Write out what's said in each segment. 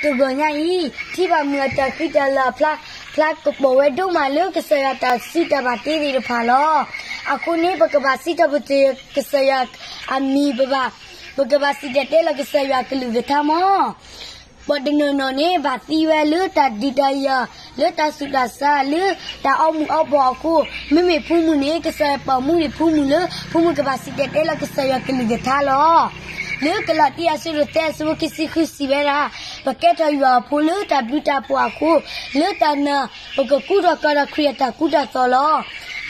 တဂီၤညါအံၤ ထံၣ်ဘၣ်မုာ်အတၢ်ဃံတၢ်လၤအဖျါ ဖျါကပီၤဝဲဒိၣ်မးလၢကစၢ်ယွၤတၢ်စံးတၢ်ဘၣ်တ့သ့ၣ်တဖၣ်လီၤ. အဃိန့ၣ် ပကဘၣ်စံးထီၣ်ပတြၢၤကစၢ်ယွၤအမံၤ ပဘၣ်, ပကဘၣ်စံၣ်တဲၤတဲလီၤကစၢ်ယွၤအကလုၢ်ကထါမး ပှၤတနီၤနီၤန့ၣ် ဘၣ်သံဝဲလၢတၢ်ဒုးတၢ်ယၤ, လၢတၢ်ဆူးတၢ်ဆါ, လၢတၢ်အီမူၤအီပီၤအဃိ, မ့မ့ၢ်ဖိမုၣ်န့ၣ် ကစၢ်ယွၤပာ်မူဒံးဖိမုၣ်လၢ ဖိမုၣ်ကဘၣ်စံၣ်တဲၤတဲလီၤကစၢ်ယွၤကလုၢ်ကထါလီၤ. လၢကလၤတံ အဆၢဒိၣ်သၢ အဆၢဖိခံဆံဃုစံးဝဲဒၣ်, ပကဲထီၣ်ယွၤအဖိလၢတၢ်ဘျုးတၢ်ဖှိၣ်အဃိ, လၢတၢ်နာ် ပကကူထီၣ်ကဒီးခရံာ်အတၢ်ကူတၢ်သိးလီၤ.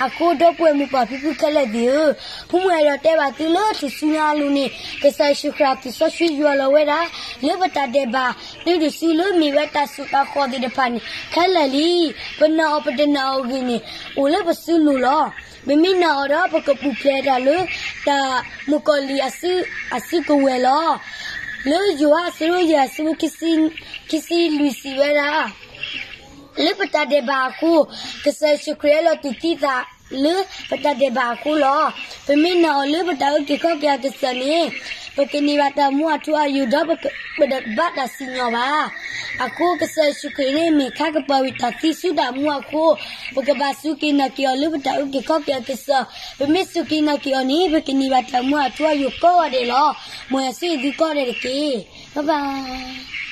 အဃိဒီပုၢ်ဝဲၢ်မုၣ်ပၢ်ဖံဖုခဲလၢာ်သ့ၣ်ဧၢ, ဖိမုၣ်အဲၣ်ဒိးတဲဘၣ်သုလၢထူၣ်စုညါအလိၤန့ၣ် ကစၢ်ယ့ၣ်ၡူးခရံာ်အသွံၣ်စီဆှံယွၤလီၤဝဲဒၣ် လၢပတၢ်ဒဲးဘး တုၤဒုးဆူလၢမ့ၢ်ဝဲတၢ်စိတၢ်ဃီသ့ၣ်တဖၣ်န့ၣ် ခဲလၢာ်လံ. ပနာ်အီၤပတနာ်အီၤအဂ့ၢ်န့ၣ် အိၣ်လၢပစုလိၤလီၤ. ပမ့ၢ်နာ်အီၤဒီး ပကပူၤဖျဲးတၢ်လၢ တၢ်မုၣ်ကီၤလံၢ်အစုကဝဲၤလီၤ. လၢယိၤဟၣ်အဆၢဒိၣ်ယဲၢ် အဆၢဖိခံဆံလွံၢ်စံးဝဲဒၣ် လၢပတၢ်ဒဲးဘးအဃိ, ကစၢ်ယ့ၣ်ၡူးခရံာ်အလီၤတူၢ်သံသးလၢပတၢ်ဒဲးဘးအဃိလီၤ. ပမ့ၢ်နာ်အီၤလၢပတၢ်အုၣ်က့ၤခီၣ်က့ၤအကစၢ်န့ၣ်, ပကန့ၢ်ဘၣ်တၢ်မူအထူအယိာ်ဒီး ပတဘၣ်တၢ်စံၣ်ညီၣ်ဘၣ်. အဃိကစၢ်ယ့ၣ်ၡူးခရံာ်န့ၣ် မ့ၢ်ခါကပၤဝံၤတၢ်သံဆူတၢ်မူအဃိ, ပကဘၣ်စူၢ်က့ၤနာ်က့ၤအီၤလၢပတၢ်အုၣ်က့ၤခီၣ်က့ၤအကစၢ်, ပမ့ၢ်စူၢ်က့ၤနာ်က့ၤအီၤန့ၣ် ပကန့ၢ်ဘၣ်တၢ်မူအထူအယိာ်ကိးဂၤဒဲးလီၤ. မ်ယွၤဆိၣ်ဂ့ၤသုကိးဂၤဒဲးတက့ၢ်. ဘၣ်ဘၣ်.